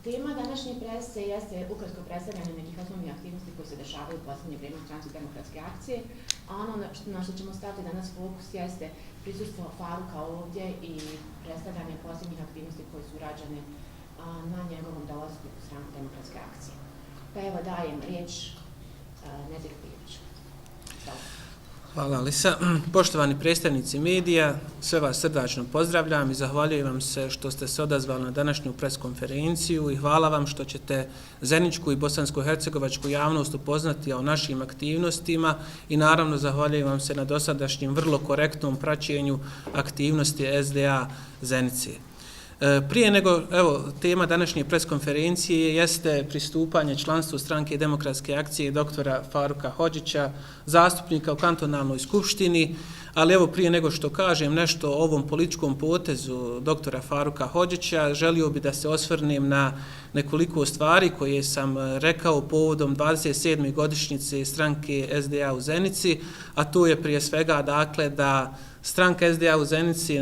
Tema današnje prese jeste ukratko predstavljanje nekih osnovnih aktivnosti koje se dešavaju u posljednje vrijeme u Stranci demokratske akcije, a ono na što ćemo staviti danas fokus jeste prisustvo Faruka ovdje i predstavljanje posljednjih aktivnosti koje su urađene na njegovom dolasku u Stranku demokratske akcije. Pa evo dajem riječ Neziru Pijeviću. Hvala Alisa. Poštovani predstavnici medija, sve vas srdačno pozdravljam i zahvaljujem vam se što ste se odazvali na današnju preskonferenciju i hvala vam što ćete zeničku i bosansko-hercegovačku javnost upoznati o našim aktivnostima i naravno zahvaljujem vam se na dosadašnjem vrlo korektnom praćenju aktivnosti SDA Zenice. Prije nego, tema današnje preskonferencije jeste pristupanje članstvu Stranke demokratske akcije doktora Faruka Hodžića, zastupnika u kantonalnoj skupštini, ali prije nego što kažem nešto o ovom političkom potezu doktora Faruka Hodžića, želio bi da se osvrnem na nekoliko stvari koje sam rekao povodom 27. godišnjice stranke SDA u Zenici, a to je prije svega da stranka SDA u Zenici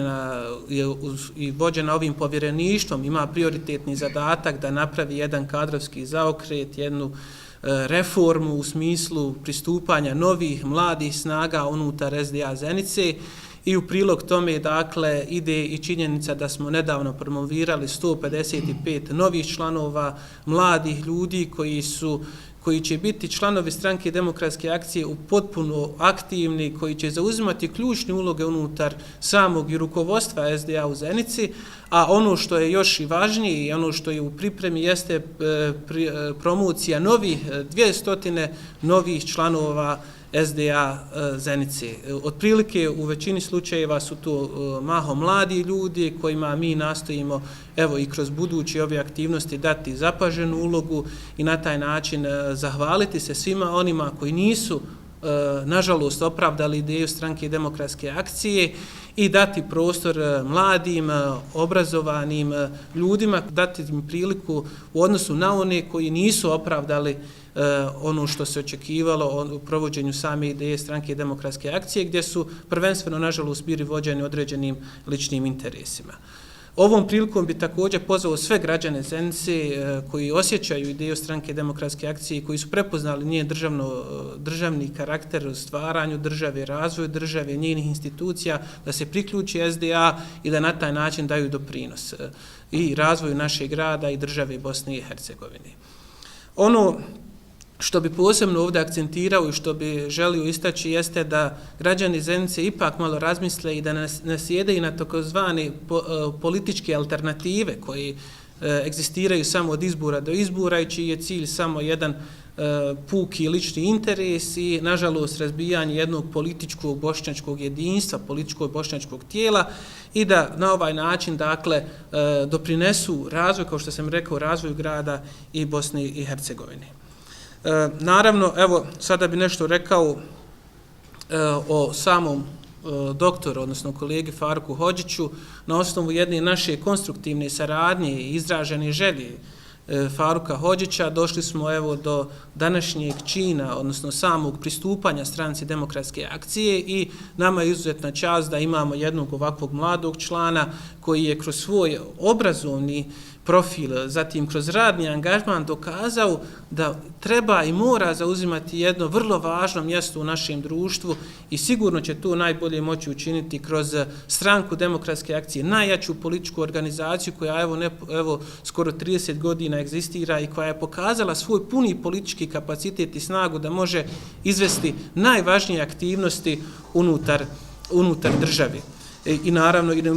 je vođena ovim povjereništvom, ima prioritetni zadatak da napravi jedan kadrovski zaokret, jednu reformu u smislu pristupanja novih, mladih snaga unutar SDA Zenice i u prilog tome ide i činjenica da smo nedavno promovirali 155 novih članova, mladih ljudi koji će biti članovi Stranke demokratske akcije potpuno aktivni, koji će zauzimati ključne uloge unutar samog i rukovodstva SDA u Zenici, a ono što je još i važnije i ono što je u pripremi jeste promocija novih 200 novih članova SDA Zenice. Otprilike u većini slučajeva su to mahom mladi ljudi kojima mi nastojimo i kroz buduće ove aktivnosti dati zapaženu ulogu i na taj način zahvaliti se svima onima koji nisu nažalost opravdali ideju Stranke demokratske akcije i dati prostor mladim, obrazovanim ljudima, dati im priliku u odnosu na one koji nisu opravdali ono što se očekivalo u provođenju same ideje Stranke demokratske akcije, gdje su prvenstveno, nažalost, bili vođeni određenim ličnim interesima. Ovom prilikom bi također pozvao sve građane Zenice koji osjećaju ideju Stranke demokratske akcije i koji su prepoznali njen državni karakter u stvaranju države, razvoju države, njenih institucija, da se priključi SDA i da na taj način daju doprinos i razvoju našeg grada i države Bosne i Hercegovine. Ono što bi posebno ovdje akcentirao i što bi želio istaći jeste da građani Zenice ipak malo razmisle i da ne sjedaju na takozvane političke alternative koji egzistiraju samo od izbora do izbora i čiji je cilj samo jedan puki lični interes i nažalost razbijanje jednog političkog bošnjačkog jedinstva, političkog bošnjačkog tijela i da na ovaj način doprinesu razvoj, kao što sam rekao, razvoju grada i Bosne i Hercegovine. Naravno, sada bi nešto rekao o samom doktoru, odnosno kolegi Faruku Hodžiću, na osnovu jedne naše konstruktivne saradnje i izražene želje Faruka Hodžića došli smo do današnjeg čina, odnosno samog pristupanja Stranci demokratske akcije i nama je izuzetna čast da imamo jednog ovakvog mladog člana koji je kroz svoj obrazovni profil, zatim kroz radni angažman dokazao da treba i mora zauzimati jedno vrlo važno mjesto u našem društvu i sigurno će to najbolje moći učiniti kroz Stranku demokratske akcije, najjaču političku organizaciju koja skoro 30 godina egzistira i koja je pokazala svoj puni politički kapacitet i snagu da može izvesti najvažnije aktivnosti unutar države i naravno i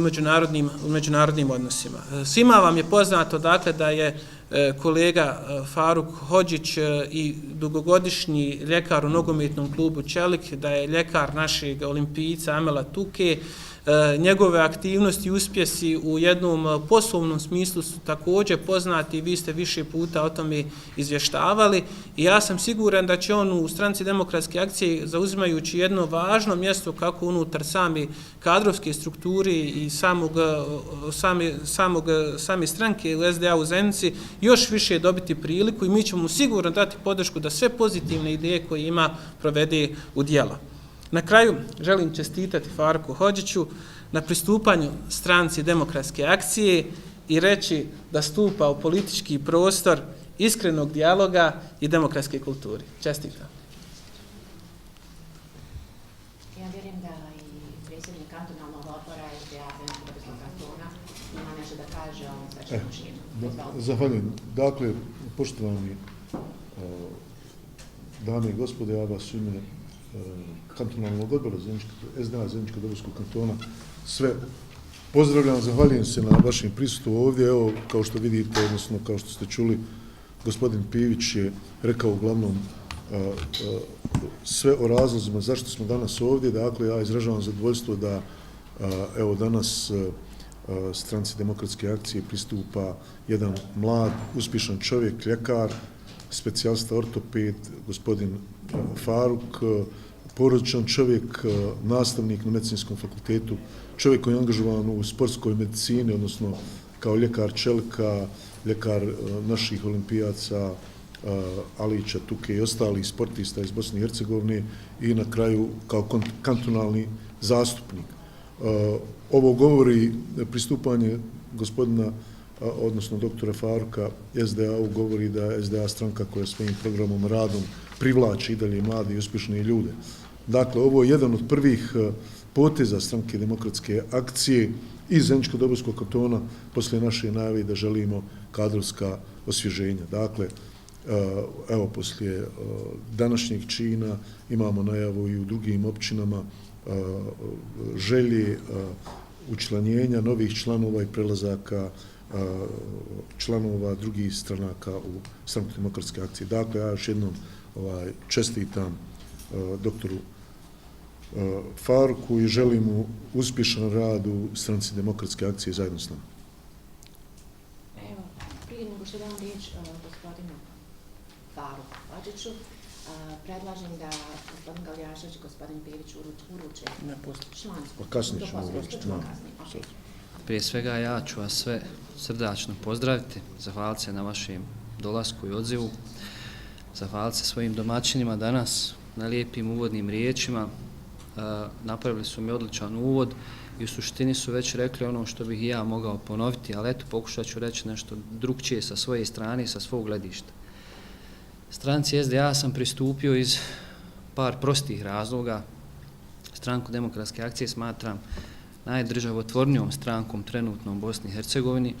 u međunarodnim odnosima. Svima vam je poznato da je kolega Faruk Hodžić i dugogodišnji ljekar u nogometnom klubu Čelik, da je ljekar našeg olimpijca Amela Tuke. Njegove aktivnosti i uspjesi u jednom poslovnom smislu su također poznati i vi ste više puta o tome izvještavali i ja sam siguran da će on u Stranci demokratske akcije, zauzimajući jedno važno mjesto kako unutar same kadrovske strukture i same stranke u SDA u Zenici, još više dobiti priliku i mi ćemo mu sigurno dati podršku da sve pozitivne ideje koje ima provede u djelo. Na kraju želim čestitati Faruku Hodžiću na pristupanju Stranci demokratske akcije i reći da stupa u politički prostor iskrenog dijaloga i demokratske kulture. Čestitam. Ja vjerujem da i predsjednik kantonalnog odbora SDA Zeničko-Dobojskog kantona ima nešto da kaže o ovom svečanom činu. Zahvaljujem. Dakle, poštovani dame i gospode, ja vas u ime kantonalnog odbora SDA Zeničko-Dobojskog kantona sve pozdravljam, zahvaljujem se na vašem prisustvu ovdje. Evo, kao što vidite, odnosno kao što ste čuli, gospodin Pivić je rekao uglavnom sve o razlozima zašto smo danas ovdje. Dakle, ja izražavam zadovoljstvo da evo danas Stranci demokratske akcije pristupa jedan mlad, uspješan čovjek, ljekar, specijalista ortoped, gospodin Faruk, porodičan čovjek, nastavnik na medicinskom fakultetu, čovjek koji je angažovan u sportskoj medicini, odnosno kao ljekar čelika, ljekar naših olimpijaca, Alića, Tuke i ostalih sportista iz Bosne i Hercegovine i na kraju kao kantonalni zastupnik. Ovo govori pristupanje gospodina, odnosno doktora Faruka SDA-u, govori da je SDA stranka koja svojim programom, radom privlači i dalje mlade i uspješne ljude. Dakle, ovo je jedan od prvih poteza Stranke demokratske akcije iz Zeničko-Dobojskog kantona poslije naše najave da želimo kadrovska osvježenja. Dakle, evo, poslije današnjeg čina imamo najavu i u drugim općinama želje učlanjenja novih članova i prelazaka članova drugih stranaka u Stranku demokratske akcije. Dakle, ja još jednom čestitam doktoru Faruku i želim mu uspješan rad u Stranci demokratske akcije zajedno s nama. Evo, prije nego što dam riječ gospodinu Faruku Hadžiću, predlažem da gospodin Galjašević i gospodin Pivić uruče članstvo. Pa kasnije ćemo uručiti. Prije svega ja ću vas sve srdačno pozdraviti, zahvaliti se na vašem dolasku i odzivu, zahvaliti se svojim domaćinima danas na lijepim uvodnim riječima. Napravili su mi odličan uvod i u suštini su već rekli ono što bih i ja mogao ponoviti, ali eto, pokušat ću reći nešto drugčije sa svoje strane i sa svog gledišta. Stranci SDA sam pristupio iz par prostih razloga. Stranku demokratske akcije smatram najdržavotvornijom strankom trenutno u Bosni i Hercegovini,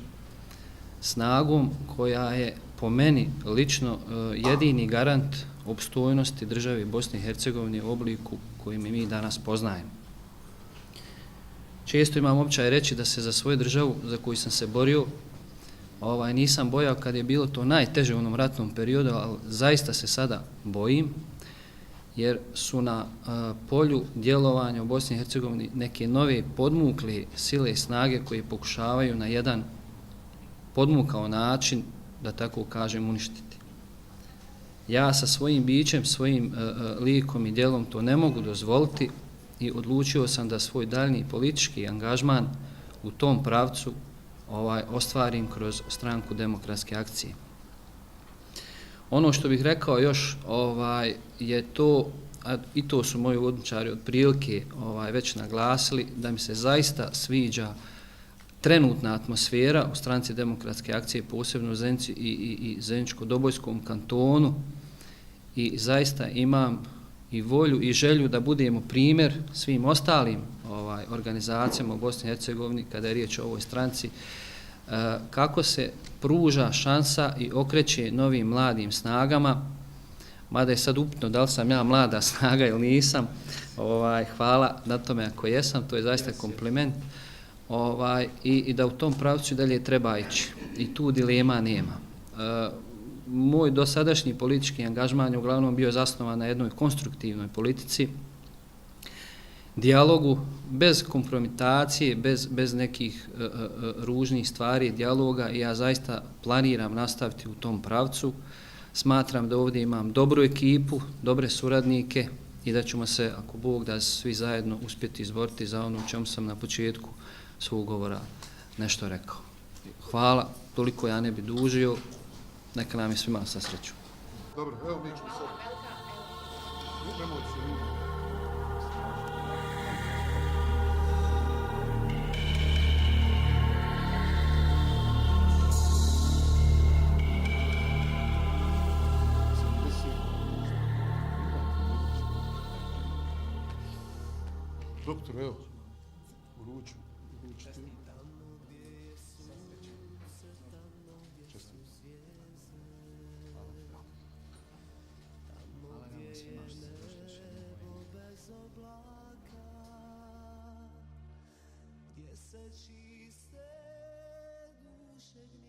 snagom koja je po meni lično jedini garant opstojnosti države Bosne i Hercegovine u obliku koji mi danas poznajemo. Često imam običaj reći da se za svoju državu za koju sam se borio nisam bojao kad je bilo to najteže u onom ratnom periodu, ali zaista se sada bojim, jer su na polju djelovanja u Bosni i Hercegovini neke nove podmukle sile i snage koje pokušavaju na jedan podmukao način, da tako kažem, uništiti. Ja sa svojim bićem, svojim likom i djelom to ne mogu dozvoliti i odlučio sam da svoj daljnji politički angažman u tom pravcu ostvarim kroz Stranku demokratske akcije. Ono što bih rekao još je to, i to su moji uvodničari otprilike već naglasili, da mi se zaista sviđa trenutna atmosfera u Stranci demokratske akcije, posebno u Zenici i Zeničko-Dobojskom kantonu, i zaista imam i volju i želju da budemo primjer svim ostalim organizacijama u Bosni i Hercegovini kada je riječ o ovoj stranci, kako se pruža šansa i okreće novim mladim snagama, mada je sad upitno da li sam ja mlada snaga ili nisam, hvala na tome ako jesam, to je zaista kompliment, i da u tom pravcu dalje treba ići i tu dilema nema. Moj dosadašnji politički angažman je uglavnom bio zasnovan na jednoj konstruktivnoj politici, dijalogu, bez kompromitacije, bez nekih ružnih stvari, dijaloga, i ja zaista planiram nastaviti u tom pravcu. Smatram da ovdje imam dobru ekipu, dobre suradnike i da ćemo se, ako Bog da, svi zajedno uspjeti izboriti za ono o čemu sam na početku svog govora nešto rekao. Hvala, toliko ja ne bi dužio, neka nam je svima sa sreću. Dobro, evo mi ćemo sad. Doktor, evo, uruču ti. Čestitam. Hvala vam svima što ste došli. Gdje se čiste duše